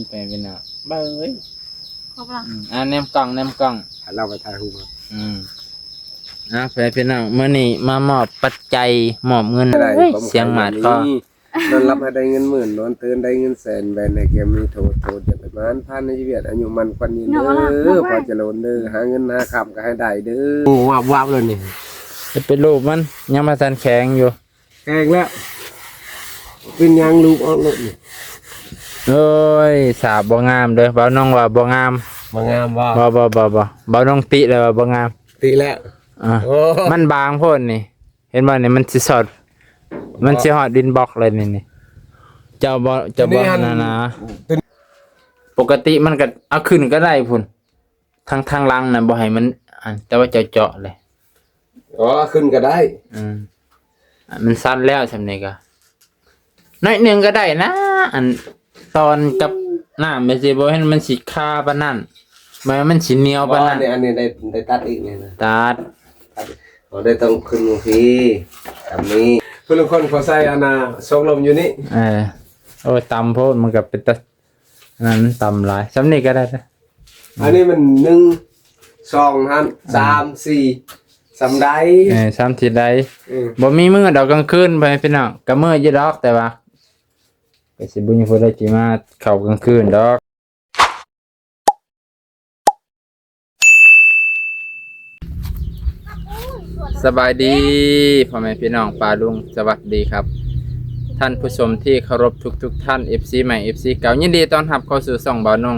ໄປພີ່ນ້ອງ ເບິ່ງເອີຍ ຄອບລະ ອືມ ອ່າ ແນມກ້ອງ ແນມກ້ອງ ໃຫ້ລາວໄປຖ່າຍຮູບ ອືມ ອ່າ ໄປພີ່ນ້ອງ ມື້ນີ້ມາມອບປັດໄຈ ມອບເງິນ ໄດ້ ເຮີ້ຍ ຄວາມ ສຽງໝາດຄໍ ນອນຫຼັບໃຫ້ໄດ້ເງິນໝື່ນ ນອນຕື່ນໄດ້ເງິນແສນ ແວ່ນໃຫ້ແກ້ວມີໂທດ ໂທດຢ່າໄປໝານ ຜ່ານໃນຊີວິດ ອາຍຸໝັ້ນຂວັນຍືນເດີ ພອຍຈະຫຼົນເດີ ຫາເງິນຫາຄ່ຳກໍໃຫ້ໄດ້ເດີ ວາບໆ ເລີຍນີ້ ໄປລູບມັນ ຍັງບໍ່ທັນແຂງຢູ່ ແຂງແລ້ວ ເປັນຫຍັງລູບອອກໂລດນີ້ ໂອ້ຍ ສາບບໍ່ງາມເດີ ບ່າວນ້ອງວ່າບໍ່ງາມ ບໍ່ງາມບໍ່? ບໍ່ ບໍ່ ບໍ່ ບໍ່ ບ່າວນ້ອງຕິແລ້ວວ່າບໍ່ງາມ ຕິແລ້ວ ອ່າ ໂອ້ ມັນບາງໂພດນີ້ ເຫັນບໍ່ນີ້ ມັນຊິສອດ ມັນຊິຮອດດິນບລັອກເລີຍນີ້ ນີ້ ເຈົ້າບໍ່ ເຈົ້າບໍ່ ອັນນີ້ຫັ້ນ ນັ້ນນະ ຕົວນີ້ ປົກກະຕິມັນກໍເອົາຂຶ້ນກໍໄດ້ພຸ້ນ ທາງ ທາງຫຼັງນະ ບໍ່ໃຫ້ມັນ ອັນ ແຕ່ວ່າເຈົ້າເຈາະເລີຍ ອໍ ຂຶ້ນກໍໄດ້ ອືມ ອັນ ມັນສັ່ນແລ້ວ ສ່ຳນີ້ກໍ ໜ້ອຍໜຶ່ງກໍໄດ້ນະ ອັນ ຕອນກັບນ້ຳແມ່ນຊິບໍ່ເຫັນມັນຊິຄາປານນັ້ນ ບໍ່ແມ່ນມັນຊິໜຽວປານນັ້ນ ອັນນີ້ ອັນນີ້ໄດ້ ໄດ້ຕັດອີກນີ້ນະ ຕັດ ອໍ ໄດ້ຕ້ອງຂຶ້ນພີ້ ຕາມນີ້ ຜູ້ລາງຄົນເຂົາໃສ່ອັນນ່າ ຊົກລົມຢູ່ນີ້ ເອີ ໂອ້ຍ ຕ່ຳໂພດ ມັນກໍເປັນຕາ ອັນນັ້ນມັນຕ່ຳຫຼາຍ ສ່ຳນີ້ກໍໄດ້ເດີ ອັນນີ້ມັນໜຶ່ງ ສອງຫັ້ນ ອືມ ສາມ ສີ່ ສ່ຳໃດ ເອີ ສ່ຳຊິໄດ້ ອືມ ບໍ່ມີມື້ດອກກາງຄືນ ພໍ່ແມ່ພີ່ນ້ອງ ກໍມື້ຢູ່ດອກ ແຕ່ວ່າກໍຊິບໍ່ມີຜູ້ໃດຊິມາເຂົ້າກາງຄືນດອກ. ສະບາຍດີພໍ່ແມ່ພີ່ນ້ອງປ້າລຸງ ສະຫວັດດີຄັບ ທ່ານຜູ້ຊົມທີ່ເຄົາລົບທຸກໆທ່ານ ເອັຟຊີໃໝ່ ເອັຟຊີເກົ່າ ຍິນດີຕ້ອນຮັບເຂົ້າສູ່ຊ່ອງບ່າວນົງ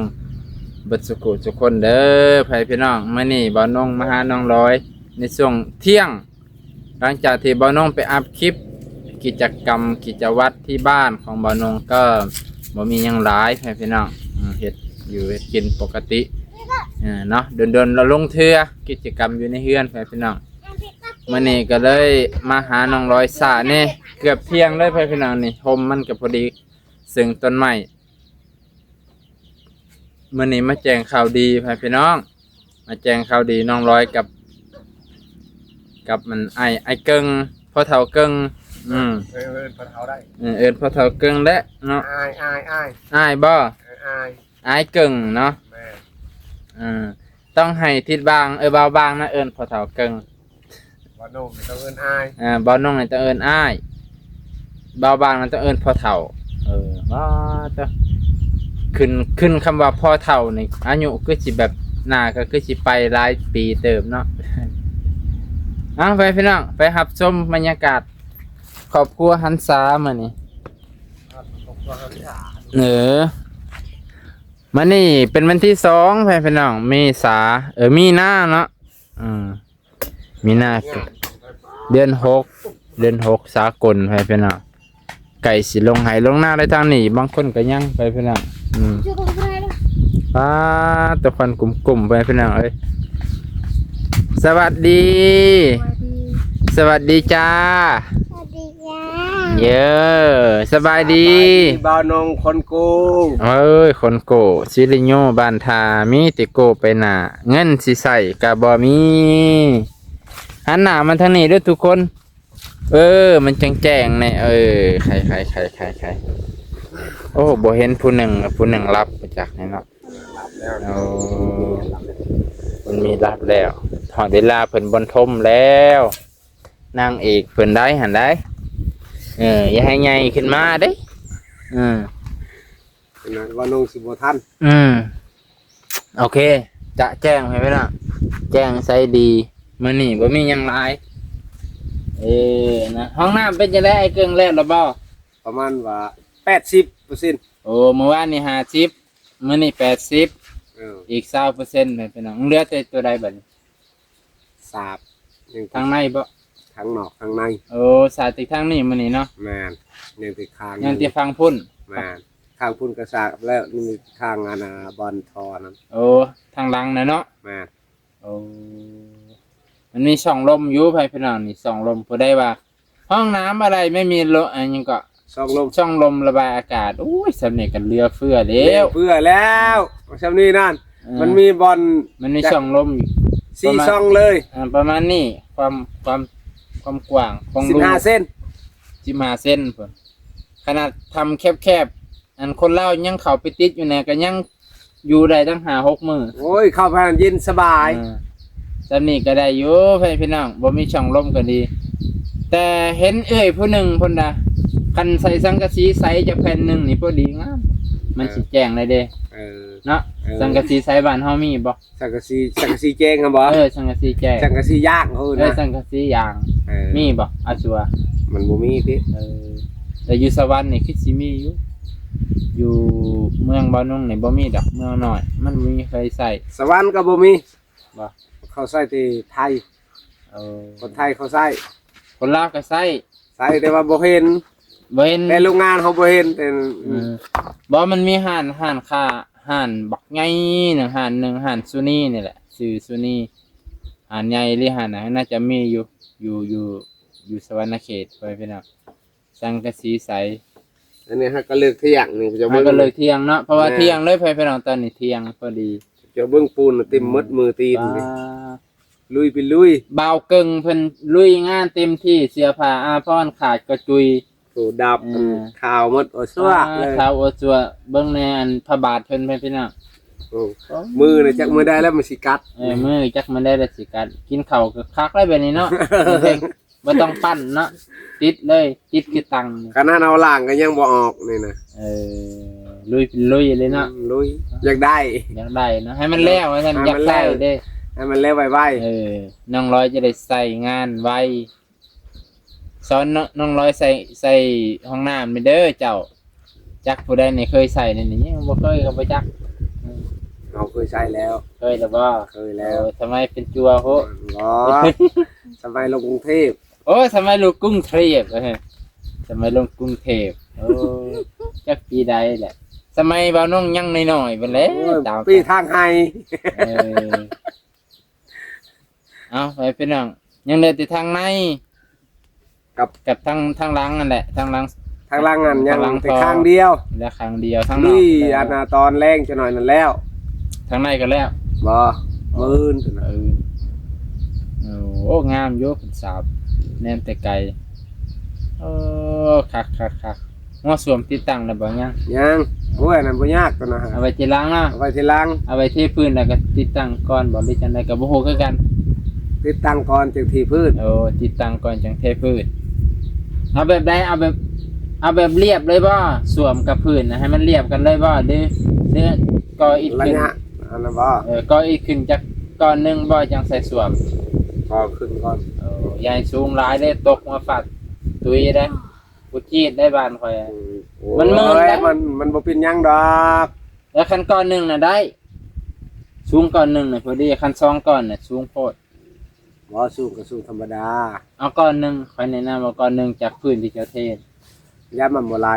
ເບິດສຸຂູສຸຄົນເດີ ພໍ່ແມ່ພີ່ນ້ອງ ມື້ນີ້ບ່າວນົງມາຫານ້ອງລອຍໃນຊ່ວງທ່ຽງ ຫຼັງຈາກທີ່ບ່າວນົງໄປອັບຄລິບກິດຈະກຳກິດຈະວັດທີ່ບ້ານຂອງບ່າວນົງ ກໍບໍ່ມີຫຍັງຫຼາຍ ພີ່ນ້ອງ ເຮັດຢູ່ເຮັດກິນປົກກະຕິເນາະ ດົນໆລະລົງເທື່ອ ກິດຈະກຳຢູ່ໃນເຮືອນ ພີ່ນ້ອງ ມື້ນີ້ກໍເລີຍມາຫານ້ອງລອຍຊ້າແດ່ ເກືອບທ່ຽງເລີຍ ພີ່ນ້ອງ ນີ້ ຮົ່ມມັນກໍພໍດີ ເຊິ່ງຕົ້ນໄມ້ ມື້ນີ້ມາແຈ້ງຂ່າວດີ ພີ່ນ້ອງ ມາແຈ້ງຂ່າວດີ ນ້ອງລອຍກັບ ກັບມັນ ອ້າຍ ອ້າຍເກິ່ງ ພໍ່ເຖົ້າເກິ່ງ ອືມ ເອີ້ນພໍ່ເຖົ້າໄດ້ ເອີ ເອີ້ນພໍ່ເຖົ້າເກິ່ງແຫຼະເນາະ ອ້າຍ ອ້າຍ ອ້າຍ ອ້າຍບໍ່? ເອີ ອ້າຍ ອ້າຍເກິ່ງເນາະ ແມ່ນ ເອີ ຕ້ອງໃຫ້ທິດບາງ ເອີ ບ່າວບາງນະ ເອີ້ນພໍ່ເຖົ້າເກິ່ງ ບ່າວນົງນີ້ຕ້ອງເອີ້ນອ້າຍ ອ່າ ບ່າວນົງນີ້ຕ້ອງເອີ້ນອ້າຍ ບ່າວບາງນັ້ນຕ້ອງເອີ້ນພໍ່ເຖົ້າ ເອີ ວ້າ ເຈົ້າ ຂຶ້ນ ຂຶ້ນຄຳວ່າພໍ່ເຖົ້ານີ້ ອາຍຸຄືຊິແບບ ໜ້າກໍຄືຊິໄປຫຼາຍປີເຕີບເນາະ ເອົາ ໄປພີ່ນ້ອງ ໄປຮັບຊົມບັນຍາກາດຄອບຄົວຫັນສາມື້ນີ້ ເອີ ມື້ນີ້ເປັນວັນທີສອງ ພີ່ນ້ອງ ເມສາ ເອີ ມີນາເນາະ ອືມ ມີນາ ເດືອນຫົກ ເດືອນຫົກສາກົນ ພີ່ນ້ອງ ໃກ້ຊິລົງໄຮ່ລົງນາແລ້ວທາງນີ້ ບາງຄົນກໍຍັງ ພີ່ນ້ອງ ອືມ ປາດ ແຕ່ຄວັນກຸ້ມໆ ພີ່ນ້ອງເອີຍ ສະຫວັດດີ ສະຫວັດດີ ສະຫວັດດີຈ້າ ເຢີ ສະບາຍດີ ສະບາຍດີ ບ່າວນົງຄົນກູ້ ເອີຍ ຄົນກູ້ ຊິລິໂຍ ບ້ານທ່າ ມີແຕ່ກູ້ໄປໜ້າ ເງິນຊິໃຊ້ກໍບໍ່ມີ ຫັນໜ້າມາທາງນີ້ເດີ້ທຸກຄົນ ເອີ ມັນຈັ່ງແຈ້ງແດ່ ເອີ ໄຄໆໆໆໆ ໂອ້ ບໍ່ເຫັນຜູ້ໜຶ່ງ ຜູ້ໜຶ່ງຫຼັບໄປຈັກແນ່ເນາະ ໂອ້ ເພິ່ນມີຫຼັບແລ້ວ ຮອດເວລາເພິ່ນບ່ອນຖົມແລ້ວ ນາງເອກເພິ່ນໄດ້ຫັ້ນໄດ ເອີ ຢ່າໃຫ້ໃຫຍ່ຂຶ້ນມາເດ້ ເອີ ເພິ່ນວ່າ ວ່ານ້ອງຊິບໍ່ທັນ ອືມ ໂອເຄ ຈະແຈ້ງໃຫ້ພີ່ນ້ອງ ແຈ້ງໃສດີ ມື້ນີ້ບໍ່ມີຫຍັງຫຼາຍ ເອີ ນະ ຫ້ອງນ້ຳເປັນຈັ່ງໃດ ອ້າຍເກິ່ງ ແລ້ວລະບໍ່? ປະມານວ່າແປດສິບເປີເຊັນ ໂອ້ ມື້ວານນີ້ຫ້າສິບ ມື້ນີ້ແປດສິບ ເອີ ອີກຊາວເປີເຊັນ ພີ່ນ້ອງ ເຫຼືອແຕ່ຕົວໃດບັດນີ້? ສາບ ທາງໃນບໍ່? ທາງນອກທາງໃນ ໂອ້ ສາດຕິດທາງນີ້ມື້ນີ້ເນາະ ແມ່ນ ຍັງຕິດຂ້າງ ຍັງຕິດຝັ່ງພຸ້ນ ແມ່ນ ຂ້າງພຸ້ນກໍສາບແລ້ວ ນີ້ທາງອັນນ່າ ບ່ອນທໍ່ນັ້ນ ໂອ້ ທາງຫຼັງນະເນາະ ແມ່ນ ໂອ້ ມັນມີຊ່ອງລົມຢູ່ ພີ່ນ້ອງ ນີ້ຊ່ອງລົມ ຜູ້ໃດວ່າ ຫ້ອງນ້ຳອະໄລ ໄມ່ມີໂລ ອັນຫຍັງເກາະ ຊ່ອງລົມ ຊ່ອງລົມລະບາຍອາກາດ ໂອ້ຍ ສ່ຳນີ້ກໍເຫຼືອເຟືອແລ້ວ ເຫຼືອເຟືອແລ້ວ ສ່ຳນີ້ນັ້ນ ເອີ ມັນມີບ່ອນ ມັນມີຊ່ອງລົມຢູ່ ສີ່ ປະມານ ຊ່ອງເລີຍ ເອີ ປະມານນີ້ ຄວາມ ຄວາມ ຄວາມກວ້າງຂອງ ສິບຫ້າເຊັນ ສິບຫ້າເຊັນພຸ້ນ ຂະໜາດຖ້ຳແຄບໆ ອັນຄົນລາວຍັງເຂົ້າໄປຕິດຢູ່ແດ່ ກໍຍັງຢູ່ໄດ້ຕັ້ງຫ້າຫົກມື້. ໂອ້ຍ ເຂົ້າໄປຫັ້ນເຢັນສະບາຍ. ເອີ ສ່ຳນີ້ກໍໄດ້ຢູ່ ພໍ່ແມ່ພີ່ນ້ອງ ບໍ່ມີຊ່ອງລົມກໍດີ. ແຕ່ເຫັນເອື້ອຍຜູ້ໜຶ່ງເພິ່ນວ່າ ຄັນໃສ່ສັງກະສີໃສຈັກແຜ່ນໜຶ່ງນີ້ພໍດີງາມ ມັນ ເອີ ຊິແຈ້ງໄດ້ເດ້. ເອີ ເນາະ ເອີ ສັງກະສີໃສບ້ານເຮົາມີບໍ່? ສັງກະສີ ສັງກະສີແຈ້ງຫັ້ນບໍ່? ເອີ ສັງກະສີແຈ້ງ ສັງກະສີຢາງເຂົາເອີ້ນ ເອີ ນະ ສັງກະສີຢາງ. ເອີ ມີບໍ່ ອາສັວ? ມັນບໍ່ມີຕິ. ເອີ ແຕ່ຢູ່ສະຫວັນນີ້ຄືຊິມີຢູ່ ຢູ່ເມືອງບ່າວນົງນີ້ບໍ່ມີດອກ ເມືອງນ້ອຍ ມັນບໍ່ມີໃຜໃຊ້. ສະຫວັນກໍບໍ່ມີບໍ່? ເຂົາໃຊ້ແຕ່ໄທ. ເອີ ຄົນໄທເຂົາໃຊ້ ຄົນລາວກໍໃຊ້ ໃຊ້ແຕ່ວ່າບໍ່ເຫັນ ບໍ່ເຫັນ ແຕ່ໂຮງງານເຮົາບໍ່ເຫັນ. ເອີ ອືມ ບໍ່ ມັນມີຮ້ານ ຮ້ານຄ້າ ຮ້ານບັກໃຫຍ່ໜຶ່ງ ຮ້ານໜຶ່ງ ຮ້ານຊູນີນີ້ແຫຼະ ຊື່ຊູນີ ຮ້ານໃຫຍ່ອີ່ຫຼີຫັ້ນນະ ໜ້າຈະມີຢູ່ ຢູ່ ຢູ່ ຢູ່ສະຫວັນນະເຂດ ພໍ່ແມ່ພີ່ນ້ອງ. ສັງກະສີໃສ ອັນນີ້ຫາກະເລີກທ່ຽງນີ້ ເຂົາເຈົ້າ ຫາ ເບິ່ງ ກະເລີກທ່ຽງເນາະ ເພາະວ່າ ແມ່ນ ທ່ຽງເລີຍ ພໍ່ແມ່ພີ່ນ້ອງ ຕອນນີ້ທ່ຽງພໍດີ. ເຈົ້າເບິ່ງປູນເຕັມໝົດ ອືມ ມືຕີນນີ້ ປາ ລຸຍໄປລຸຍ ບ່າວເກິ່ງເພິ່ນລຸຍງານເຕັມທີ່ ເສື້ອຜ້າອາພອນຂາດກະຈຸຍ ໂຕດຳ ເອີ ຂາວໝົດ ໂອຊວກເລີຍ ຂາວໂອຊວກ. ເບິ່ງແດ່ ອັນພະບາດເພິ່ນ ພີ່ນ້ອງ. ໂອ້ ໂອ້ ມືນະຈັກມື້ໃດແລ້ວມັນຊິກັດ. ເອີ ມືຈັກມື້ໃດແລ້ວຊິກັດ. ກິນເຂົ້າກໍຄັກແລ້ວແບບນີ້ເນາະ ບໍ່ຕ້ອງປັ້ນເນາະ ຕິດເລີຍ ຕິດຄືຕັງ. ຂະໜາດເອົາລ້າງກໍຍັງບໍ່ອອກນີ້ນະ. ເອີ ລຸຍ ລຸຍເລີຍເນາະ. ອືມ ລຸຍ ຢາກໄດ້ ຢາກໄດ້ເນາະ ໃຫ້ມັນແລ້ວວ່າຊັ້ນ ໃຫ້ມັນ ຢາກໃຊ້ເດ້ ໃຫ້ມັນແລ້ວໄວໆ. ເອີ ນ້ອງລອຍຈະໄດ້ໃຊ້ງານໄວ. ສອນນ້ອງ ນ້ອງລອຍໃສ່ ໃສ່ຫ້ອງນ້ຳນີ້ເດີເຈົ້າ. ຈັກຜູ້ໃດນີ້ເຄີຍໃສ່ແດ່ນີ້ ຍັງບໍ່ເຄີຍກໍບໍ່ຈັກ. ອືມ ເຮົາເຄີຍໃຊ້ແລ້ວ. ເຄີຍແລ້ວບໍ່? ເຄີຍແລ້ວ. ໂອ້ ສະໄໝເປັນຈົວໂພດ. ບໍ່ ສະໄໝລົງກຸງເທບ. ໂອ້ ສະໄໝລົງກຸງເທບ ເອີ ສະໄໝລົງກຸງເທບ. ໂອ້ ຈັກປີໃດແຫຼະ ສະໄໝບ່າວນົງຍັງນ້ອຍໆພຸ້ນແຫຼະ. ໂອ້ຍ ຕາມ ປີທາງໄຮ່. ເອີ ເອົາ ໄປພີ່ນ້ອງ ຍັງເຫຼືອແຕ່ທາງໃນ ກັບ ກັບທາງ ທາງຫຼັງນັ້ນແຫຼະ ທາງຫຼັງ ທາງຫຼັງນັ້ນຍັງແຕ່ຂ້າງດຽວ ແລະຂ້າງດຽວ ທາງນອກ ນີ້ ອັນນ່າ ຕອນແລງຈັກໜ້ອຍນັ້ນແລ້ວ. ທາງໃນກໍແລ້ວບໍ່? ມື້ອື່ນ ມື້ອື່ນ. ໂອ້ ງາມຢູ່ ເປັນສາວ ແນມແຕ່ໄກ. ໂອ້ ຄັກໆໆ. ຫົວສ້ວມຕິດຕັ້ງແລ້ວບໍ່? ຍັງ ຍັງ. ໂອ້ຍ ອັນນັ້ນບໍ່ຍາກຕົວນັ້ນ ເອົາໄວ້ທີຫຼັງເນາະ ເອົາໄວ້ທີຫຼັງ. ເອົາໄວ້ເທພື້ນແລ້ວກໍຕິດຕັ້ງກ່ອນບໍ່ ຫຼືຈັ່ງໃດກໍບໍ່ຮູ້ຄືກັນ? ຕິດຕັ້ງກ່ອນຈຶ່ງເທພື້ນ. ໂອ້ ຕິດຕັ້ງກ່ອນຈັ່ງເທພື້ນ. ເອົາແບບໃດ? ເອົາແບບ ເອົາແບບລຽບເລີຍບໍ່? ສ້ວມກັບພື້ນນະ ໃຫ້ມັນລຽບກັນເລີຍບໍ່? ຫຼື ຫຼືກໍ່ອິດຂຶ້ນ ລະຍະອັນນັ້ນບໍ່? ເອີ ກໍ່ອິດຂຶ້ນຈັກກ້ອນໜຶ່ງບໍ່ ຈັ່ງໃສ່ສ້ວມ? ກໍ່ຂຶ້ນກ່ອນ. ໂອ້ ຢ່າໃຫ້ສູງຫຼາຍເດ້ ຕົກມາຟາດຕຸ້ຍເດ້. ບໍ່ຈີດໄດ້ບ້ານຂ້ອຍ. ອືມ ມັນມື່ນ ໂອ້ຍ ແລ້ວ ມັນ ມັນບໍ່ເປັນຫຍັງດອກ. ແລ້ວຄັນກ້ອນໜຶ່ງນະໄດ້ ສູງກ້ອນໜຶ່ງນະພໍດີ ຄັນສອງກ້ອນນະສູງໂພດ. ບໍ່ ສູງກໍສູງທຳມະດາ. ເອົາກ້ອນໜຶ່ງ ຂ້ອຍແນະນຳວ່າກ້ອນໜຶ່ງຈາກພື້ນທີ່ເຈົ້າເທ ຢ້ານມັນບໍ່ໄຫຼ.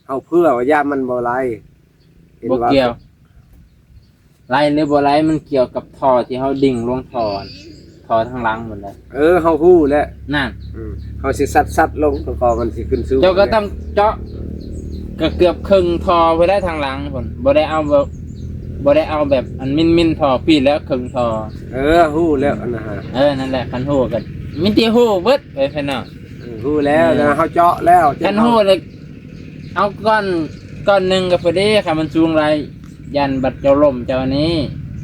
ເຮົາເພື່ອວ່າຢ້ານມັນບໍ່ໄຫຼ. ເຫັນວ່າ ບໍ່ກ່ຽວ ໄຫຼຫຼືບໍ່ໄຫຼ ມັນກ່ຽວກັບທໍ່ທີ່ເຮົາດິ່ງລົງທໍ່ ທໍ່ທາງຫຼັງໝົດເລີຍ. ເອີ ເຮົາຮູ້ແລ້ວນັ້ນ. ອືມ ເຮົາຊິຊັດໆລົງ ກໍມັນຊິຂຶ້ນສູງ. ເຈົ້າກໍຕ້ອງເຈາະ ກໍເກືອບເຄິ່ງທໍ່ໄປໄດ້ທາງຫຼັງພຸ້ນ. ບໍ່ໄດ້ເອົາແບບ ບໍ່ໄດ້ເອົາແບບອັນມິນໆທໍ່ ປີແລ້ວເຄິ່ງທໍ່. ເອີ ຮູ້ແລ້ວອັນນັ້ນ. ເອີ ນັ້ນແຫຼະ ຄັນຮູ້ກໍມີແຕ່ຮູ້ເບິດ ເອີ ພີ່ນ້ອງ. ເອີ ຮູ້ແລ້ວ ເອີ ແລ້ວເຮົາເຈາະແລ້ວ ຄັນຮູ້ແລ້ວ ເອົາກ້ອນ ກ້ອນໜຶ່ງກໍພໍດີ. ຄັນມັນສູງຫຼາຍ ຢ້ານບັດເຈົ້າລົ້ມເຈົ້ານີ້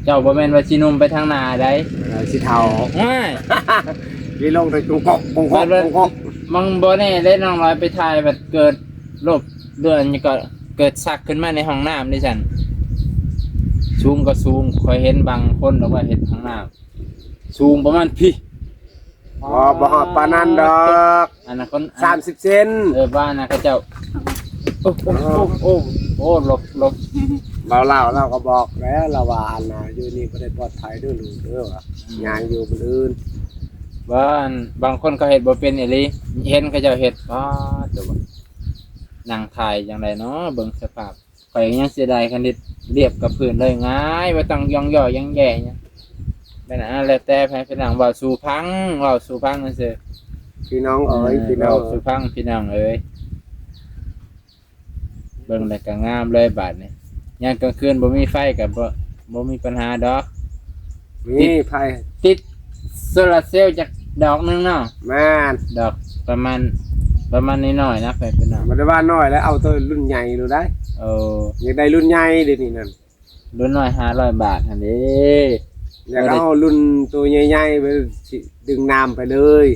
ເຈົ້າບໍ່ແມ່ນວ່າຊິໜຸ່ມໄປທາງໜ້າໃດ໋ ເອີ ຊິເຖົ້າ. ໂອ້ຍ ຊິລົງໄດ້ກຸງກົກກຸງກົກກຸງກົກ. ມັນບໍ່ແນ່ເດ້ ນ້ອງລອຍໄປຖ່າຍບັດເກີດລົບ ເດືອນກໍເກີດຊັກຂຶ້ນມາໃນຫ້ອງນ້ຳນີ້ຊັ້ນ. ສູງກໍສູງ ຂ້ອຍເຫັນບາງຄົນບອກວ່າເຮັດຫ້ອງນ້ຳສູງປະມານພີ້. ບໍ່ ບໍ່ຮອດປານນັ້ນດອກ. ອັນນັ້ນຄົນ ສາມສິບເຊັນ. ເອີ ວ່າອັນນັ້ນເຂົາເຈົ້າ ໂອ້ ໂອ້ ໂອ້ ໂອ້ ໂອ້ ຫຼົບ ຫຼົບ. ເວົ້າລາວ ລາວກໍບອກແລ້ວ ລາວວ່າ ອັນນ່າ ຢູ່ນີ້ບໍ່ໄດ້ປອດໄພເດີລູກເດີ ວ່າ ອືມ ຍ່າງຢູ່ບ່ອນອື່ນ. ວ່າ ອັນ ບາງຄົນເຂົາເຮັດບໍ່ເປັນອີ່ຫຼີ ເຫັນເຂົາເຈົ້າເຮັດ ປາດໂທ້ ນັ່ງຖ່າຍຈັ່ງໃດເນາະ ເບິ່ງສະພາບ. ຂ້ອຍຍັງເສຍດາຍຄັນເຮັດລຽບກັບພື້ນເລີຍ ງ່າຍ ບໍ່ຕ້ອງຍ້ອງຍໍ້ຍ້ອງແຍ່ຫຍັງ. ແມ່ນ ອ່າ ແລ້ວແຕ່ໃຜ ພີ່ນ້ອງ ເວົ້າສູ່ຟັງ ເວົ້າສູ່ຟັງຊື່ໆ ພີ່ນ້ອງເອີຍ. ເອີ ພີ່ນ້ອງ ເວົ້າສູ່ຟັງ ພີ່ນ້ອງເອີຍ. ເບິ່ງແລ້ວກໍງາມເລີຍບາດນີ້ ຍາມກາງຄືນບໍ່ມີໄຟກໍບໍ່ ບໍ່ມີປັນຫາດອກ. ມີ ຕິດໄຟ ຕິດໂຊລາເຊວຈັກດອກໜຶ່ງເນາະ. ແມ່ນ ດອກປະມານ ປະມານນ້ອຍໆນະ ໄປເປັນໜ້ອຍ ບໍ່ໄດ້ວ່ານ້ອຍແລ້ວ ເອົາໂຕລຸ້ນໃຫຍ່ໂລດໄດ໋. ເອີ ຢາກໄດ້ລຸ້ນໃຫຍ່ເດນີ້ນັ້ນ. ລຸ້ນນ້ອຍຫ້າຮ້ອຍບາດຫັ້ນເດ້. ຢາກເອົາລຸ້ນໂຕໃຫຍ່ໆ ໄປ ຊິດຶງນ້ຳໄປເລີຍ.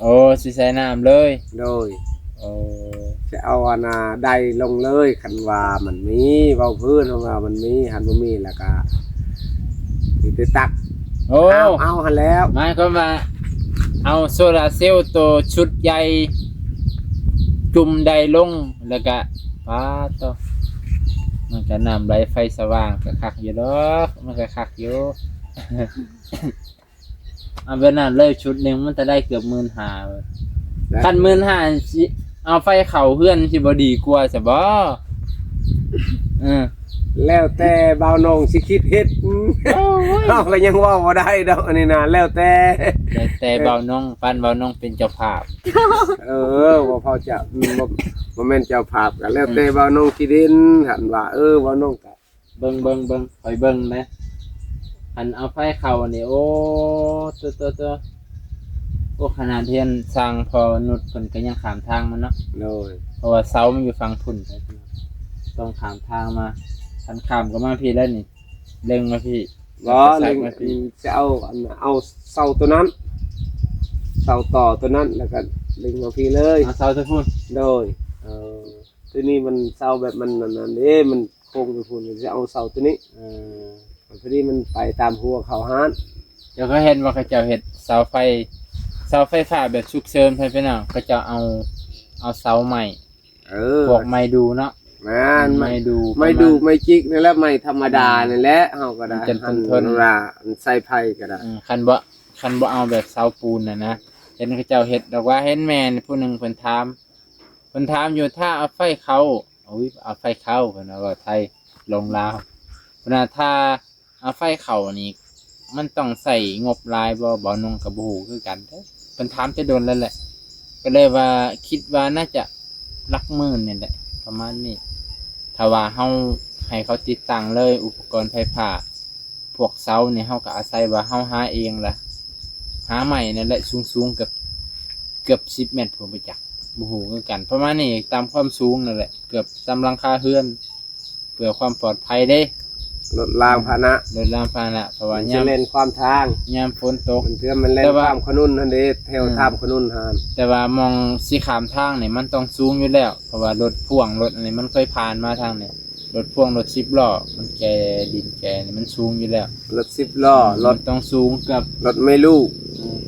ໂອ້ ຊິໃສ່ນ້ຳເລີຍ. ໂດຍ. ໂອ້ ຊິເອົາອັນນ່າໄດລົງເລີຍ ຄັນວ່າມັນມີ ເວົ້າພື້ນວ່າມັນມີ ຄັນບໍ່ມີແລ້ວກະມີແຕ່ຕັກ. ໂອ້ ຫ້າມເອົາຫັ້ນແລ້ວ. ໝາຍຄວາມວ່າເອົາໂຊລາເຊວໂຕຊຸດໃຫຍ່ຈຸ່ມໄດລົງ ແລ້ວກະ ປາດໂທ້ ມັນກະນ້ຳໄຫຼໄຟສະຫວ່າງ ກະຄັກຢູ່ດອກ ມັນກະຄັກຢູ່. ເອົາແບບນັ້ນເລີຍ ຊຸດໜຶ່ງມັນຈະໄດ້ເກືອບໝື່ນຫ້າ. ໄດ້ ຄັນໝື່ນຫ້າຊິເອົາໄຟເຂົ້າເຮືອນ ຊິບໍ່ດີກວ່າຊະບໍ? ເອີ ແລ້ວແຕ່ບ່າວນ້ອງຊິຄິດເຮັດ. ໂອ້ຍ ເຮົາກໍຍັງເວົ້າບໍ່ໄດ້ດອກອັນນີ້ນະ ແລ້ວແຕ່ ແລ້ວແຕ່ ເອີ ບ່າວນ້ອງ ປານບ່າວນ້ອງເປັນເຈົ້າພາບ. ເອີ ບໍ່ພໍຈະ ບໍ່ ບໍ່ແມ່ນເຈົ້າພາບ ກໍແລ້ວແຕ່ ອືມ ບ່າວນ້ອງຊິເດັ່ນ ຄັນວ່າ ເອີ ບ່າວນ້ອງກໍ ເບິ່ງ ເບິ່ງ ເບິ່ງ ຂ້ອຍເບິ່ງເດ້ ຄັນເອົາໄຟເຂົ້ານີ້ ໂອ້ ໂຕ ໂຕ ໂຕ ໂອ້ ຂະໜາດເຮືອນຊ່າງພໍ່ນຸດເພິ່ນກໍຍັງຂ້າມທາງມາເນາະ. ໂດຍ. ເພາະວ່າເສົາມັນຢູ່ຝັ່ງພຸ້ນ ຕ້ອງຂ້າມທາງມາ ຄັນຂ້າມກໍມາພີ້ແລ້ວນີ້ ເລັງມາພີ້ ບໍ່ ເລັງ ມາພີ້ ຊິເອົາອັນ ເອົາເສົາໂຕນັ້ນ ເສົາຕໍ່ໂຕນັ້ນ ແລ້ວກໍເລັງມາພີ້ເລີຍ ເອົາເສົາໂຕພຸ້ນ. ໂດຍ. ເອີ ໂຕນີ້ມັນເສົາແບບມັນອັນນັ້ນເດ້ ມັນໂຄ້ງໄປພຸ້ນ ຊິເອົາເສົາໂຕນີ້. ເອີ ພໍດີມັນໄປຕາມຮົ້ວເຂົ້າຮ້ານ. ເຈົ້າເຄີຍເຫັນບໍ່ ເຂົາເຈົ້າເຮັດເສົາໄຟ ເສົາໄຟຟ້າແບບສຸກເສີນ ເພື່ອນພີ່ນ້ອງ ເຂົາເຈົ້າເອົາ ເອົາເສົາໄມ້ ເອີ ພວກໄມ້ດູ່ເນາະ. ແມ່ນ ໄມ້ດູ່ ໄມ້ດູ່ ປະມານ ໄມ້ຈິກນີ້ແຫຼະ ໄມ້ທຳມະດາ ອືມ ນີ້ແຫຼະ ເຮົາກໍໄດ້ ມັນຈັ່ງທົນ ອັນວ່າ ອັນໃສ່ໄຟກໍໄດ້. ອືມ ຄັນບໍ່ ຄັນບໍ່ເອົາແບບເສົາປູນນະນະ ເຫັນເຂົາເຈົ້າເຮັດດອກວ່າ ເຫັນແມ່ຜູ້ໜຶ່ງເພິ່ນຖາມ ເພິ່ນຖາມຢູ່ ຖ້າເອົາໄຟເຂົ້າ ໂອ້ຍ ເອົາໄຟເຂົ້າ ເພິ່ນວ່າ ເວົ້າໄທລົງລາວ ເພິ່ນວ່າ ຖ້າເອົາໄຟເຂົ້ານີ້ ມັນຕ້ອງໃຊ້ງົບຫຼາຍບໍ່? ບ່າວນົງກໍບໍ່ຮູ້ຄືກັນເດີ້ ເພິ່ນຖາມແຕ່ດົນແລ້ວແຫຼະ ກໍເລີຍວ່າ ຄິດວ່າໜ້າຈະຫຼັກໝື່ນນີ້ແຫຼະ ປະມານນີ້. ຖ້າວ່າເຮົາໃຫ້ເຂົາຕິດຕັ້ງເລີຍ ອຸປະກອນໄຟຟ້າ ພວກເສົານີ້ ເຮົາກໍອາໄສວ່າເຮົາຫາເອງລະ ຫາໄມ້ນັ້ນແຫຼະ ສູງໆ ເກືອບ ເກືອບສິບແມັດພຸ້ນ ບໍ່ຈັກ ບໍ່ຮູ້ຄືກັນ ປະມານນີ້ ຕາມຄວາມສູງນັ້ນແຫຼະ ເກືອບຕາມຫຼັງຄາເຮືອນ ເພື່ອຄວາມປອດໄພເດ້ ລົດລາງພາຫະນະ ລົດລາງພາຫະນະ ເພາະວ່າຍາມ ມັນຈະແລ່ນຂ້າມທາງ ຍາມຝົນຕົກ ມັນເທື່ອມັນແລ່ນ ແຕ່ວ່າ ຂ້າມຂະໜຸນຫັ້ນເດ້ ແຖວ ອືມ ຂ້າມຂະໜຸນຫັ້ນ. ແຕ່ວ່າໝ່ອງຊິຂ້າມທາງນີ້ ມັນຕ້ອງສູງຢູ່ແລ້ວ ເພາະວ່າລົດພ່ວງ ລົດອັນນີ້ ມັນເຄີຍຜ່ານມາທາງນີ້ ລົດພ່ວງ ລົດສິບລໍ້ ມັນແກ່ດິນແກ່ນີ້ ມັນສູງຢູ່ແລ້ວ ລົດສິບລໍ້ ອືມ ລົດ ມັນຕ້ອງສູງເກືອບ ລົດໄມ້ລູກ ອືມ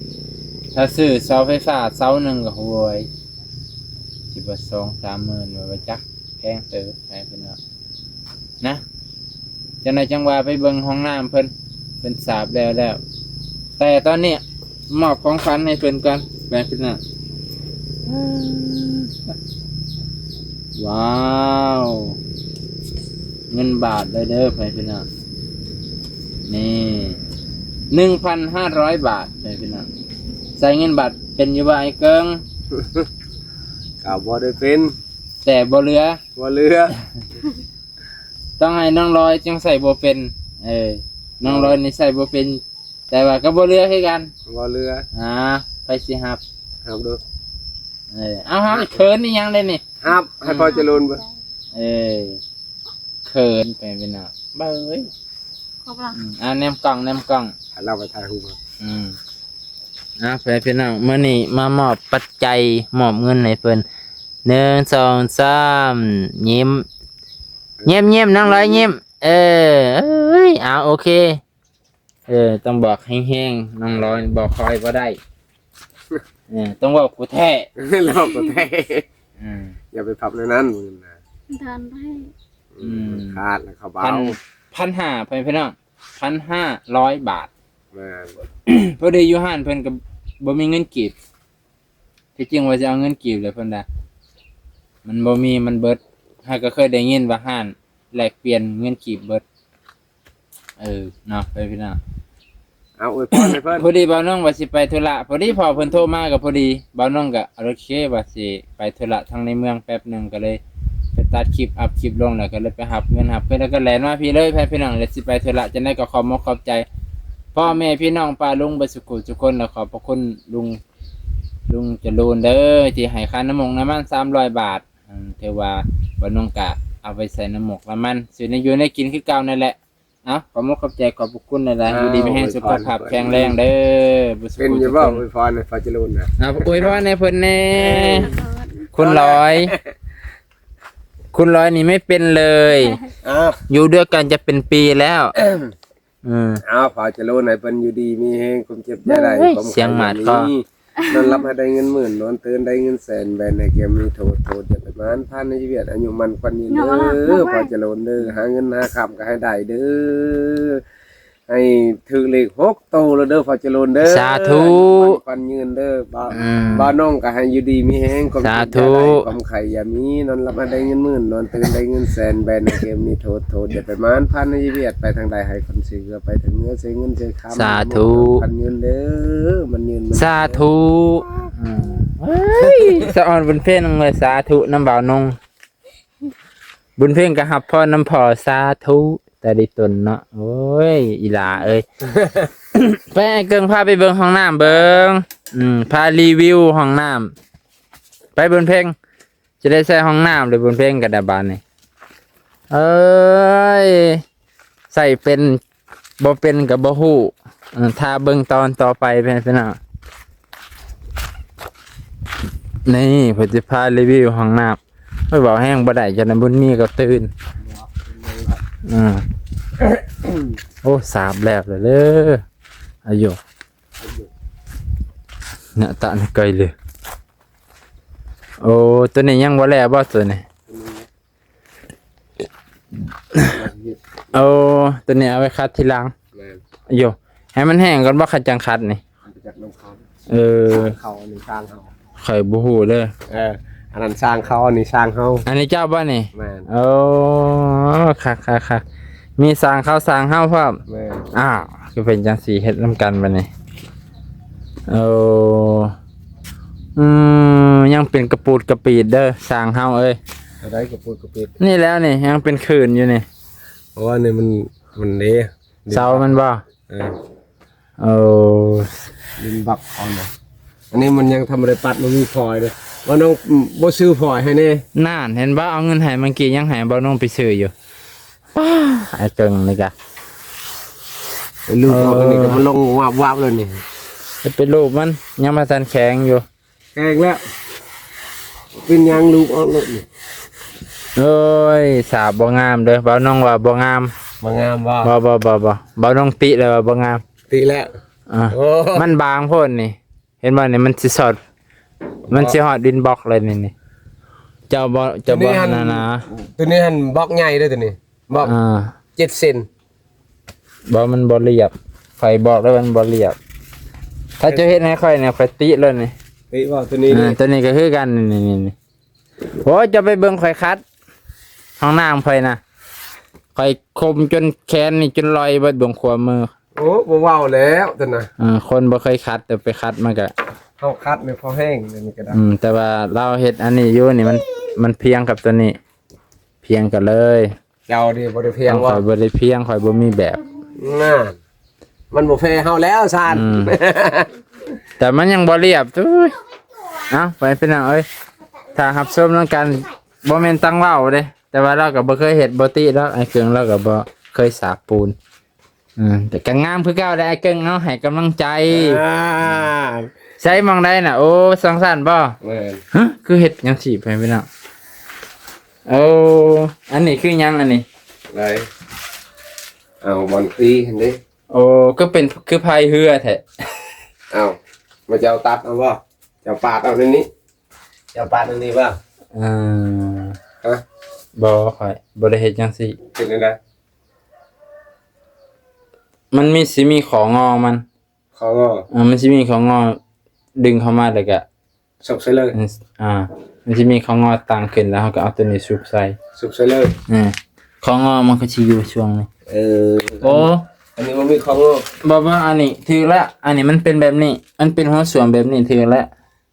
ຖ້າຊື້ເສົາໄຟຟ້າເສົາໜຶ່ງກໍ ໂອ້ຍ ຊິບໍ່ສອງສາມໝື່ນ ວ່າບໍ່ຈັກ ແພງເຕີບ ໃຫ້ເພິ່ນເນາະ ນະ ຈັ່ງໃດຈັ່ງວ່າໄປເບິ່ງຫ້ອງນ້ຳເພິ່ນ ເພິ່ນສາບແລ້ວແລ້ວ ແຕ່ຕອນນີ້ມອບຂອງຂວັນໃຫ້ເພິ່ນກ່ອນ ແບບນັ້ນ. ວ້າວ ເງິນບາດເດີ ເດີ ພໍ່ແມ່ພີ່ນ້ອງ ນີ້ ໜຶ່ງພັນຫ້າຮ້ອຍບາດ ພໍ່ແມ່ພີ່ນ້ອງ ໃສ່ເງິນບາດເປັນຢູ່ບໍ່ ອ້າຍເກີງ? ກໍບໍ່ໄດ້ເປັນ ແຕ່ບໍ່ເຫຼືອ ບໍ່ເຫຼືອ ຕ້ອງໃຫ້ນ້ອງລອຍຈຶ່ງໃສ່ບໍ່ເປັນ ເອີ ນ້ອງລອຍນີ້ໃສ່ບໍ່ເປັນ ແຕ່ວ່າກໍບໍ່ເຫຼືອຄືກັນ ບໍ່ເຫຼືອ ອ່າ ໃຜຊິຮັບ ຮັບໂລດ ເອີ ເອົາ ຮັບ ເຂີນອີ່ຫຍັງເດ້ນີ້ ຮັບ ໃຫ້ພໍ່ຈະລຸນເບິ່ງ ເອີ ເຂີນ ເປັນ ເປັນຫຍັງ ເບິ່ງ ຂອບໃຈ ອືມ ອ່າ ແນມກ້ອງ ແນມກ້ອງ ໃຫ້ລາວໄປຖ່າຍຮູບ ອືມ ອ່າ ພໍ່ແມ່ພີ່ນ້ອງ ມື້ນີ້ມາມອບປັດໄຈ ມອບເງິນໃຫ້ເພິ່ນ ໜຶ່ງ ສອງ ສາມ ຍິ້ມ ຍິ້ມ ຍິ້ມ ນ້ອງລອຍຍິ້ມ ເອີ ເອີຍ ອ່າ ໂອເຄ ເອີ ຕ້ອງບອກແຮງໆ ນ້ອງລອຍບອກຄ່ອຍບໍ່ໄດ້ ເອີ ຕ້ອງບອກກູແທ້ ເວົ້າກູແທ້ ອືມ ຢ່າໄປພັບໃນນັ້ນ ເດີນໄດ້ ອືມ ຂາດແລ້ວເຂົາເບົາ ພັນ ພັນຫ້າ ພໍ່ແມ່ພີ່ນ້ອງ ພັນຫ້າຮ້ອຍບາດ ແມ່ນ ພໍດີຢູ່ຮ້ານເພິ່ນກໍບໍ່ມີເງິນກີບ ທີ່ຈິງວ່າຊິເອົາເງິນກີບແຫຼະເພິ່ນວ່າ ມັນບໍ່ມີ ມັນເບິດ ເຮົາກໍເຄີຍໄດ້ຍິນວ່າຮ້ານແລກປ່ຽນເງິນກີບເບິດ ເອີ ເນາະ ໄປພີ່ນ້ອງ ເອົາອວຍພອນໃຫ້ເພິ່ນ ພໍດີບ່າວນ້ອງວ່າຊິໄປທຸລະ ພໍດີພໍ່ເພິ່ນໂທມາກໍພໍດີ ບ່າວນ້ອງກໍໂອເຄວ່າຊິໄປທຸລະທາງໃນເມືອງແປັບໜຶ່ງ ກໍເລີຍໄປຕັດຄລິບ ອັບຄລິບລົງ ແລ້ວກໍເລີຍໄປຮັບເງິນຮັບເງິນ ແລ້ວກໍແລ່ນມາພີ້ເລີຍ ແມ່ພີ່ນ້ອງ ແລ້ວຊິໄປທຸລະ ຈັ່ງໃດກໍຂອບມົກຂອບໃຈພໍ່ແມ່ພີ່ນ້ອງປ້າລຸງເບິດສູ່ຜູ້ສູ່ຄົນ ແລະ ຂອບພະຄຸນລຸງ ລຸງຈະລູນເດີ ທີ່ໃຫ້ຄ່ານ້ຳມົກນ້ຳມັນສາມຮ້ອຍບາດ. ອືມ ຖືວ່າບ່າວນົງກະເອົາໄປໃສ່ນ້ຳມົກນ້ຳມັນ ຊື້ແນວຢູ່ແນວກິນຄືເກົ່ານັ້ນແຫຼະ. ເອົາ ຂອບມຸກຂອບໃຈ ຂອບພະຄຸນຫຼາຍໆ. ອ້າວ ຢູ່ດີມີແຮງ ອວຍພອນ ສຸຂະພາບແຂງແຮງເດີ ເປັນຢູ່ບໍ່? ອວຍພອນໃຫ້ພໍ່ຈະລູນນະ. ເອົາ ອວຍພອນໃຫ້ເພິ່ນແດ່ ຄຸນລອຍ ຄຸນລອຍນີ້ໄມ່ເປັນເລີຍ. ອ້າວ ຢູ່ດ້ວຍກັນຈະເປັນປີແລ້ວ. ອືມ ເອົາ ພໍ່ຈະລູນໃຫ້ເພິ່ນຢູ່ດີມີແຮງ ຄວາມເຈັບຢ່າໄດ້ ເຮີ້ຍ ຄວາມໄຂ້ຢ່າມີ ສຽງໝາດຄໍ ນອນຫຼັບໃຫ້ໄດ້ເງິນໝື່ນ ນອນຕື່ນໄດ້ເງິນແສນ ແບນໃຫ້ແກ່ມີໂທດ ໂທດຢ່າໄປໝານ ຜ່ານໃນຊີວິດ ອາຍຸໝັ້ນຂວັນຍືນເດີ ພໍ່ຈະລູນເດີ. ຫາເງິນຫາຄຳກໍໃຫ້ໄດ້ເດີ ໃຫ້ຖືກເລກຫົກໂຕແລ້ວເດີ ພໍ່ຈະລູນເດີ. ສາທຸ ອາຍຸໝັ້ນຂວັນຍືນເດີ. ບ່າວ ອືມ ບ່າວນົງກໍໃຫ້ຢູ່ດີມີແຮງ ຄວາມເຈັບຢ່າໄດ້ ຄວາມໄຂ້ຢ່າມີ ນອນຫຼັບໃຫ້ໄດ້ເງິນໝື່ນ ນອນຕື່ນໄດ້ເງິນແສນ ແບນໃຫ້ແກ່ມີໂທດ ໂທດຢ່າໄປໝານ ຜ່ານໃນຊີວິດ ໄປທາງໃດໃຫ້ຄົນເຊື່ອ ໄປທາງເໜືອເຊື່ອເງິນເຊື່ອຄຳ ສາທຸ ໝັ້ນຂວັນຍືນເດີ ໝັ້ນຍືນ ໝັ້ນຍືນ ສາທຸ. ອືມ ເຮີ້ຍ ສະອອນບຸນເພັງເລີຍ ສາທຸນຳບ່າວນົງ. ບຸນເພັງກໍຮັບພອນນຳພໍ່ ສາທຸ ແຕ່ລິຕົນເນາະ. ໂອ້ຍ ອີຫຼ້າເອີຍ ໄປ ອ້າຍເກິ່ງພາໄປເບິ່ງຫ້ອງນ້ຳເບິ່ງ. ອືມ ພາຣີວິວຫ້ອງນ້ຳ ໄປບຸນເພັງ ຈະໄດ້ໃຊ້ຫ້ອງນ້ຳເລີຍບຸນເພັງກໍໄດ້ບາດນີ້. ເອີຍ ໃຊ້ເປັນ ບໍ່ເປັນກໍບໍ່ຮູ້. ເອີ ຖ້າເບິ່ງຕອນຕໍ່ໄປ ພີ່ນ້ອງ. ນີ້ເພິ່ນຊິພາຣີວິວຫ້ອງນ້ຳ. ໂອ້ຍ ເວົ້າແຮງບໍ່ໄດ້ ຈະນຳບຸນມີກໍຕື່ນ. ອືມ ໂອ້ ສາບແລ້ວເດີ ອາຍຸ ເນາະ ຕະນະໄກເລີຍ. ໂອ້ ຕົວນີ້ຍັງບໍ່ແລ້ວບໍ່ ຕົວນີ້? ໂອ້ ຕົວນີ້ເອົາໄວ້ຂັດທີຫຼັງ. ແມ່ນ ໂຢ ໃຫ້ມັນແຫ້ງກ່ອນບໍ່ ຄັນຈັ່ງຂັດນີ້? ມັນໄປຈັກນ້ຳເຂົ້າ. ເອີ ສ້າງເຂົ້າ ອັນນີ້ສ້າງເຮົາ ຂ້ອຍບໍ່ຮູ້ເດີ. ເອີ ອັນນັ້ນສ້າງເຂົ້າ ອັນນີ້ສ້າງເຮົາ. ອັນນີ້ເຈົ້າບໍ່ນີ້? ແມ່ນ ໂອ້ ຄັກໆໆ ມີສ້າງເຂົ້າສ້າງເຮົາພ້ອມ. ແມ່ນ ອ້າວ ຄືເປັນຈັ່ງຊີ້ ເຮັດນຳກັນບັດນີ້. ໂອ້ ອືມ ຍັງເປັນກະປູດກະປີດເດີ ສ້າງເຮົາເອີຍ. ເທົ່າໃດກະປູດກະປີດ? ນີ້ແລ້ວນີ້ ຍັງເປັນຂືນຢູ່ນີ້. ເພາະວ່ານີ້ມັນ ມັນເດ້ ເສົາມັນບໍ່? ເອີ ໂອ້ ດິນບັກເອົານະ. ອັນນີ້ມັນຍັງທຳບໍ່ໄດ້ປັດ ບໍ່ມີຟອຍເດ້. ບ່າວນົງ ບໍ່ຊື້ຟອຍໃຫ້ແດ່. ນັ້ນ ເຫັນບໍ່? ເອົາເງິນໃຫ້ ເມື່ອກີ້ຍັງໃຫ້ບ່າວນົງໄປຊື້ຢູ່. ປ້າ ອ້າຍເກິ່ງນີ້ກະ ໄປລູບອອກ ເອີ ອັນນີ້ກໍມັນລົງວາບໆແລ້ວນີ້. ໄປລູບມັນ ຍັງບໍ່ທັນແຂງຢູ່. ແຂງແລ້ວ ເປັນຫຍັງລູບອອກໂລດນີ້? ໂອ້ຍ ສາບບໍ່ງາມເດີ ບ່າວນົງວ່າບໍ່ງາມ. ບໍ່ງາມບໍ່? ບໍ່ ບໍ່ ບໍ່ ບໍ່ ບ່າວນົງຕິແລ້ວວ່າບໍ່ງາມ. ຕິແລ້ວ? ອ່າ ໂອ້ ມັນບາງໂພດນີ້. ເຫັນບໍ່ນີ້ ມັນຊິສອດ ມັນຊິຮອດດິນບລັອກເລີຍນີ້ ນີ້. ເຈົ້າບໍ່ ເຈົ້າບໍ່ ຕົວນີ້ຫັ້ນ ນັ້ນນະ ຕົວນີ້ຫັ້ນບລັອກໃຫຍ່ເດີ ຕົວນີ້ບລັອກ ອ່າ ເຈັດເຊັນ. ບໍ່ ມັນບໍ່ລຽບ ຂ້ອຍບອກແລ້ວມັນບໍ່ລຽບ. ຖ້າເຈົ້າເຮັດໃຫ້ຂ້ອຍນີ້ ຂ້ອຍຕິເລີຍນີ້. ຕິບໍ່ ຕົວນີ້ ອ່າ ຕົວນີ້ກໍຄືກັນ ນີ້ ນີ້ ນີ້. ໂອ້ຍ ເຈົ້າໄປເບິ່ງຂ້ອຍຂັດຫ້ອງນ້ຳຂ້ອຍນະ ຂ້ອຍຄົມຈົນແຂນນີ້ຈົນລອຍເບິດເບິ່ງຂວາມື. ໂອ້ ບໍ່ເວົ້າແລ້ວຕົວນະ. ເອີ ຄົນບໍ່ເຄີຍຂັດ ແຕ່ໄປຂັດມັນກະ ເຮົາຂັດນີ້ພໍແຫ້ງ ອັນນີ້ກໍໄດ້. ອືມ ແຕ່ວ່າລາວເຮັດອັນນີ້ຢູ່ນີ້ ມັນ ມັນພຽງກັບຕົວນີ້ ພຽງກັນເລີຍ. ເຈົ້ານີ້ບໍ່ໄດ້ພຽງ ຂ້ອຍບໍ່ໄດ້ພຽງ ຂ້ອຍບໍ່ມີແບບ. ນັ້ນ ມັນບໍ່ແພ້ເຮົາແລ້ວຊານ. ອືມ ແຕ່ມັນຍັງບໍ່ລຽບ. ຕຸ້ຍ ເອົ້າ ໄປພີ່ນ້ອງເອີຍ ຖ້າຮັບຊົມນຳກັນ. ບໍ່ແມ່ນຕັ້ງເວົ້າເດ້ ແຕ່ວ່າລາວກໍບໍ່ເຄີຍເຮັດ ບໍ່ຕິດອກ. ອ້າຍເກິ່ງລາວກໍບໍ່ເຄີຍສາບປູນ. ອືມ ແຕ່ກໍງາມຄືເກົ່າແຫຼະ ອ້າຍເກິ່ງເນາະ ໃຫ້ກຳລັງໃຈ. ອ່າ ໃຊ້ໝ່ອງໃດນະ? ໂອ້ ສັງສັນບໍ່? ແມ່ນ. ຮະ ຄືເຮັດຫຍັງຊີ້ ໄປພີ່ນ້ອງ. ໂອ້ ອັນນີ້ຄືຫຍັງອັນນີ້? ໄດ້ ເອົາບ່ອນຕີຫັ້ນເດ້. ໂອ້ ຄືເປັນ ຄືພາຍເຮືອແທ້. ເອົາ ມາເຈົ້າຕັດເອົາບໍ່? ເຈົ້າປາດເອົາໃນນີ້ ເຈົ້າປາດອັນນີ້ບໍ່? ເອີ ຮະ ບໍ່ ຂ້ອຍບໍ່ໄດ້ເຮັດຈັ່ງຊີ້. ເປັນຈັ່ງໃດ? ມັນມີ ຊິມີຂໍ້ງໍມັນ. ຂໍ້ງໍ? ເອີ ມັນຊິມີຂໍ້ງໍດຶງເຂົ້າມາ ແລ້ວກະ ຊຸບໃສ່ເລີຍ. ອືມ ອ່າ ມັນຊິມີຂໍ້ງໍຕັ້ງຂຶ້ນ ແລ້ວເຮົາກໍເອົາຕົວນີ້ຊຸບໃສ່ ຊຸບໃສ່ເລີຍ. ເອີ ຂໍ້ງໍມັນກໍຊິຢູ່ຊ່ວງນີ້. ເອີ ໂອ້ ອັນນີ້ບໍ່ມີຂໍ້ງໍ. ບໍ່ ບໍ່ ອັນນີ້ຖືກແລ້ວ. ອັນນີ້ມັນເປັນແບບນີ້ ມັນເປັນຫົວສ້ວມແບບນີ້ ຖືກແລ້ວ.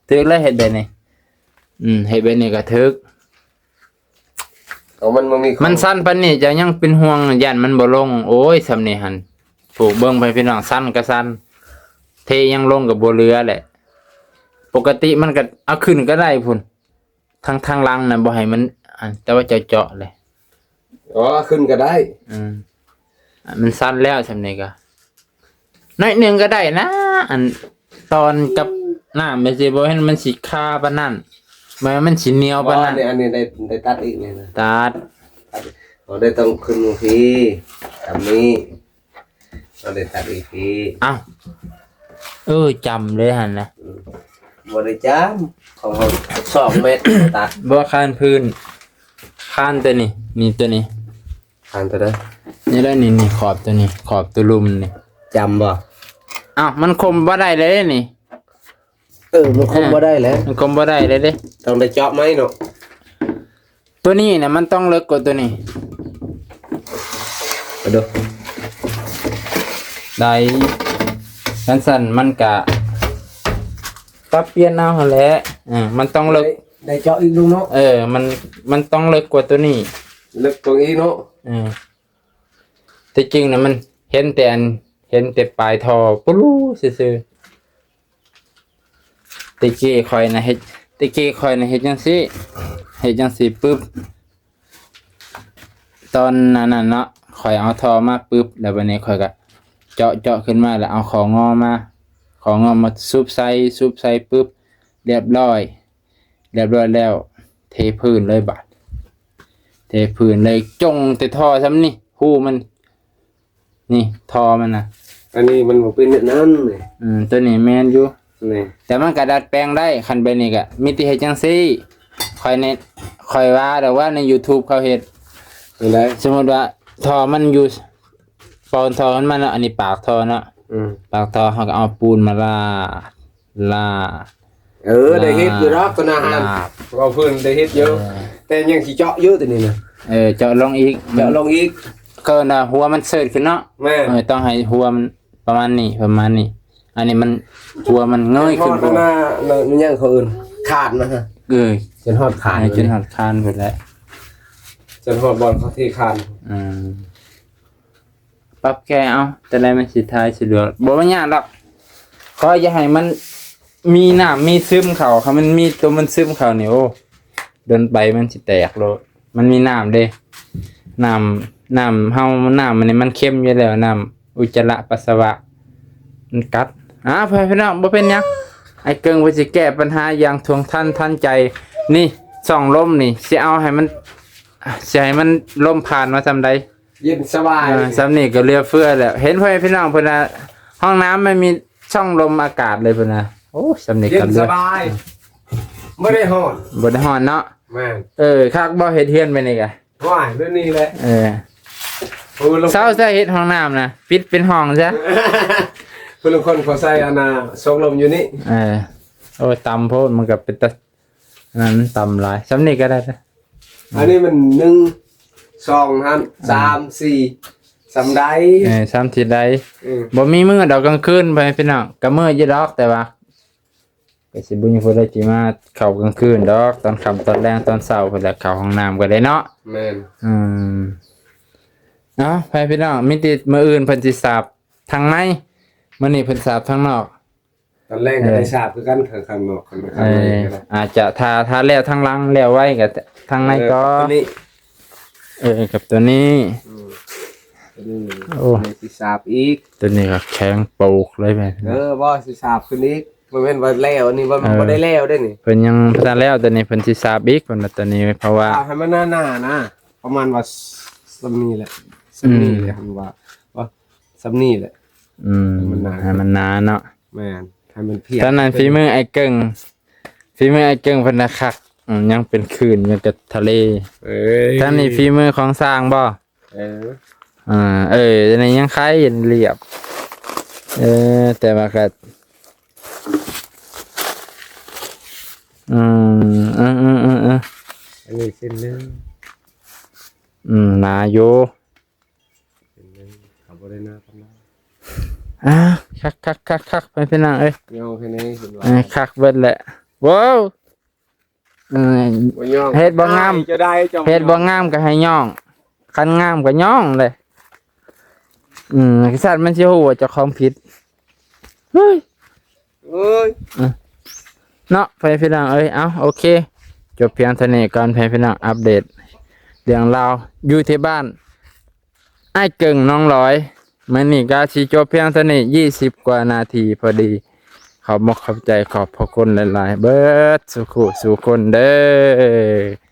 ຖືກແລ້ວ ເຮັດແບບນີ້. ອືມ ເຮັດແບບນີ້ກໍຖືກ. ເອົາ ມັນບໍ່ມີ ມັນສັ້ນປານນີ້ ເຈົ້າຍັງເປັນຫ່ວງ ຢ້ານມັນບໍ່ລົງ. ໂອ້ຍ ສ່ຳນີ້ຫັ້ນ ຜູ້ເບິ່ງໄປພີ່ນ້ອງ ສັ້ນກໍສັ້ນ ເທຫຍັງລົງກໍບໍ່ເຫຼືອແຫຼະ. ປົກກະຕິມັນກໍເອົາຂຶ້ນກໍໄດ້ພຸ້ນ ທາງ ທາງຫຼັງນະບໍ່ໃຫ້ມັນ ອັນ ແຕ່ວ່າເຈົ້າເຈາະເລີຍ. ອໍ ຂຶ້ນກໍໄດ້. ອືມ ອັນ ມັນສັ້ນແລ້ວຊ່ຳນີ້ກໍ ໜ້ອຍໜຶ່ງກໍໄດ້ນະ ອັນຕອນກັບນ້ຳແບບຊີ້ ບໍ່ແມ່ນມັນຊິຄາປານນັ້ນ ບໍ່ແມ່ນມັນຊິໜຽວປານນັ້ນ. ອັນນີ້ ອັນນີ້ໄດ້ ໄດ້ຕັດອີກນີ້ນະ ຕັດ ຕັດ. ບໍ່ໄດ້ຕ້ອງຂຶ້ນພີ້ ຕາມນີ້ ບໍ່ໄດ້ຕັດອີກພີ້. ອ້າວ ເອີ ຈຳເລີຍຫັ້ນນະ. ອືມ ບໍ່ໄດ້ຈຳ ຂອງເຮົາສອງແມັດຕັດ. ບໍ່ ຄານພື້ນ ຄານຕົວນີ້ ນີ້ຕົວນີ້ ຄານຕົວໃດ? ນີ້ແຫຼະ ນີ້ ນີ້ ຂອບຕົວນີ້ ຂອບຕົວລຸ່ມນີ້ ຈຳບໍ່? ອ້າວ ມັນຄົມບໍ່ໄດ້ເລີຍນີ້. ເອີ ມັນຄົມ ເອີ ບໍ່ໄດ້ແລ້ວ ມັນຄົມບໍ່ໄດ້ເລີຍເດ້ ຕ້ອງໄດ້ເຈາະໃໝ່ເນາະ. ຕົວນີ້ນະ ມັນຕ້ອງເລິກກວ່າຕົວນີ້ ໄປດູ ໄດ້. ຄັນຊັ້ນມັນກະປັບປ່ຽນເອົາຫັ້ນແຫຼະ. ເອີ ມັນຕ້ອງເລິກ ໄດ້ ໄດ້ເຈາະອີກດູເນາະ. ເອີ ມັນ ມັນຕ້ອງເລິກກວ່າຕົວນີ້ ເລິກກວ່າອີກເນາະ. ເອີ ທີ່ຈິງນະ ມັນເຫັນແຕ່ອັນ ເຫັນແຕ່ປາຍທໍ່ປູລູຊື່ໆ. ແຕ່ກີ້ຂ້ອຍນະເຮັດ ແຕ່ກີ້ຂ້ອຍນະເຮັດຈັ່ງຊີ້ ເຮັດຈັ່ງຊີ້ປຶບ ຕອນນັ້ນນະເນາະ ຂ້ອຍເອົາທໍ່ມາປຶບ ແລ້ວບາດນີ້ຂ້ອຍກະເຈາະ ເຈາະຂຶ້ນມາ ແລ້ວເອົາຂໍ້ງໍມາ ຂໍ້ງໍມາສູບໃສ່ ສູບໃສ່ປຶບ ລຽບຮ້ອຍ ລຽບຮ້ອຍແລ້ວ ເທພື້ນເລີຍບາດ ເທພື້ນເລີຍ ຈົ່ງແຕ່ທໍ່ຊ່ຳນີ້ ຮູມັນ ນີ້ທໍ່ມັນນະ. ອັນນີ້ມັນບໍ່ເປັນແບບນັ້ນນີ້. ອືມ ຕົວນີ້ແມ່ນຢູ່ນີ້ ແຕ່ມັນກະດັດແປງໄດ້. ຄັນແບບນີ້ກະມີແຕ່ເຮັດຈັ່ງຊີ້ ຂ້ອຍແນະ ຂ້ອຍວ່າດອກວ່າໃນຢູທູບເຂົາເຮັດຈັ່ງໃດ ສົມມຸດວ່າທໍ່ມັນຢູ່ ປອນທໍ່ມັນມາເນາະ ອັນນີ້ປາກທໍ່ເນາະ. ອືມ ປາກທໍ່ເຮົາກໍເອົາປູນມາລາດ ລາດ. ເອີ ໄດ້ເຮັດຢູ່ດອກຕົວນັ້ນຫັ້ນ ເວົ້າພື້ນໄດ້ເຮັດຢູ່ ເອີ ແຕ່ຍັງຊິເຈາະຢູ່ຕົວນີ້ນະ. ເອີ ເຈາະລົງອີກ ເຈາະລົງອີກ ເຂົາວ່າຫົວມັນເສີດຂຶ້ນເນາະ. ແມ່ນ ເອີ ຕ້ອງໃຫ້ຫົວມັນປະມານນີ້ ປະມານນີ້. ອັນນີ້ມັນ ຫົວມັນເງີຍຂຶ້ນພຸ້ນ ມັນຍັງເຂົາເອີ້ນຄານນະ. ເອີ ຈົນຮອດຄານ ເອີ ຈົນຮອດຄານພຸ້ນແຫຼະ ຈົນຮອດບ່ອນເຂົາເທຄານ. ອືມ ປັບແກ້ເອົາ ແຕ່ໃດມັນຊິຖ່າຍສະດວກ ບໍ່ແມ່ນຍາກດອກ. ຂໍຢ່າໃຫ້ມັນມີນ້ຳມີຊຶມເຂົ້າ ຄັນມັນມີຕົວມັນຊຶມເຂົ້ານີ້ ໂອ້ ດົນໄປມັນຊິແຕກໂລດ. ມັນມີນ້ຳເດ້ ນ້ຳ ນ້ຳເຮົາ ນ້ຳມັນນີ້ມັນເຄັມຢູ່ແລ້ວ ນ້ຳອຸດຈະລະປັດສະວະ ມັນກັດ. ອ່າ ພໍ່ແມ່ພີ່ນ້ອງ ບໍ່ເປັນຫຍັງ ອ້າຍເກິ່ງເພິ່ນຊິແກ້ປັນຫາຢ່າງທ່ວງທັນທັນໃຈ. ນີ້ ຊ່ອງລົມນີ້ ຊິເອົາໃຫ້ມັນ ຊິໃຫ້ມັນລົມຜ່ານມາຊ່ຳໃດ ເຢັນສະບາຍ ເອີ ຊ່ຳນີ້ກໍເຫຼືອເຟືອແລ້ວ. ເຫັນພໍ່ແມ່ພີ່ນ້ອງເພິ່ນວ່າ ຫ້ອງນ້ຳມັນມີຊ່ອງລົມອາກາດເລີຍເພິ່ນວ່າ. ໂອ້ ຊ່ຳນີ້ກໍເຫຼືອສະບາຍ ບໍ່ໄດ້ຮ້ອນ ບໍ່ໄດ້ຮ້ອນເນາະ. ແມ່ນ ເອີ ຄັກບໍ່ເຮັດເຮືອນແບບນີ້ກະ ໂອ້ຍ ແບບນີ້ແຫຼະ. ເອີ ເຊົາຊະ ເຮັດຫ້ອງນ້ຳນະ ປິດເປັນຫ້ອງຊະ. ຜູ້ລາງຄົນເຂົາໃສ່ອັນນ່າ ຊົງລົມຢູ່ນີ້. ເອີ ໂອ້ຍ ຕ່ຳໂພດ ມັນກໍເປັນຕາ ອັນນັ້ນຕ່ຳຫຼາຍ ຊ່ຳນີ້ກໍໄດ້. ອັນນີ້ມັນໜຶ່ງ ສອງຫັ້ນ ສາມ ສີ່ ຊ່ຳໃດ ເອີ ຊ່ຳທີ່ໃດ. ອືມ ບໍ່ມີມືດອກກາງຄືນ ພໍ່ແມ່ພີ່ນ້ອງ ກະມືດຢູ່ດອກ ແຕ່ວ່າກໍຊິບໍ່ມີຜູ້ໃດຊິມາເຂົ້າກາງຄືນດອກ ຕອນຄ່ຳຕອນແລງຕອນເຊົ້າພຸ້ນແຫຼະ ເຂົ້າຫ້ອງນ້ຳກໍໄດ້ເນາະ. ແມ່ນ ອືມ ເອົາ ພໍ່ແມ່ພີ່ນ້ອງ ມີແຕ່ມື້ອື່ນເພິ່ນຊິສາບທາງໃນ ມື້ນີ້ເພິ່ນສາບທາງນອກ. ຕອນແລງກໍ ເອີ ໄດ້ສາບຄືກັນ ຂ້າງ ຂ້າງນອກ ຂ້າງ ເອີ ຂ້າງໃນກໍໄດ້ ອາດຈະຖ້າ ຖ້າແລ້ວທາງຫຼັງແລ້ວໄວກໍທາງໃນ ເອີ ກໍ ກັບຕົວນີ້ ເອີ ກັບຕົວນີ້. ອືມ ຕົວນີ້ ໂອ້ ຕົວນີ້ຊິສາບອີກ ຕົວນີ້ກໍແຂງໂປກເລີຍແມ່ນ. ເອີ ບໍ່ ຊິສາບຂຶ້ນອີກ ບໍ່ແມ່ນວ່າແລ້ວ ອັນນີ້ມັນ ເອີ ບໍ່ໄດ້ແລ້ວເດ້ນີ້ ເພິ່ນຍັງບໍ່ທັນແລ້ວ. ຕົວນີ້ເພິ່ນຊິສາບອີກ ເພິ່ນວ່າຕົວນີ້ ເພາະວ່າ ສາບໃຫ້ມັນໜາໆນະ ປະມານວ່າຊ່ຳນີ້ແຫຼະ ຊ່ຳນີ້ແຫຼະ ອືມ ເພິ່ນວ່າ ວ່າ ຊ່ຳນີ້ແຫຼະ. ອືມ ໃຫ້ມັນໜາ ໃຫ້ມັນໜາເນາະ. ແມ່ນ ໃຫ້ມັນພຽບ. ຕອນນັ້ນຝີມືອ້າຍເກິ່ງ ຝີມືອ້າຍເກິ່ງເພິ່ນນະຄັກ ອືມ ຍັງເປັນຄື້ນ ຍັງກະທະເລ. ເອີ ທາງນີ້ຝີມືຂອງຊ່າງບໍ່? ເອີ ເອີ ອັນນີ້ຍັງໄຄລຽບ. ເອີ ແຕ່ວ່າກະ ອືມ ເອີ ເອີ ເອີ ເອີ ອັນນີ້ເສັ້ນໜຶ່ງ ອືມ ໜາຢູ່. ເປັນຫຍັງກໍບໍ່ໄດ້ໜ້າປານໃດ. ອ່າ ຄັກໆໆໆ ໄປພີ່ນ້ອງເອີຍ ຍ່ອງໃຫ້ແດ່ເຫັນວ່າ ເອີ ຄັກເບິດແຫຼະ. ວ້າວ ເອີ ບໍ່ຍ່ອງ ເຮັດບໍ່ງາມ ຈະໄດ້ ເຮັດບໍ່ງາມກໍໃຫ້ຍ່ອງ ຄັນງາມກໍຍ່ອງເລີຍ. ອືມ ກະສັດມັນຊິຮູ້ວ່າເຈົ້າຂອງຜິດ. ເຮີ້ຍ ເອີຍ ອືມ ເນາະ ພໍ່ແມ່ພີ່ນ້ອງເອີຍ. ເອົ້າ ໂອເຄ ຈົບພຽງເທົ່ານີ້ກ່ອນ ພໍ່ແມ່ພີ່ນ້ອງ. ອັບເດດເລື່ອງລາວຢູ່ທີ່ບ້ານອ້າຍເກິ່ງ ນ້ອງຫຼອຍ ມື້ນີ້ກໍຊິຈົບພຽງເທົ່ານີ້ ຊາວກວ່ານາທີພໍດີ. ຂອບອົກຂອບໃຈ ຂອບພະຄຸນຫຼາຍໆ ເບິດສູ່ຄູ່ສູ່ຄົນເດີ້.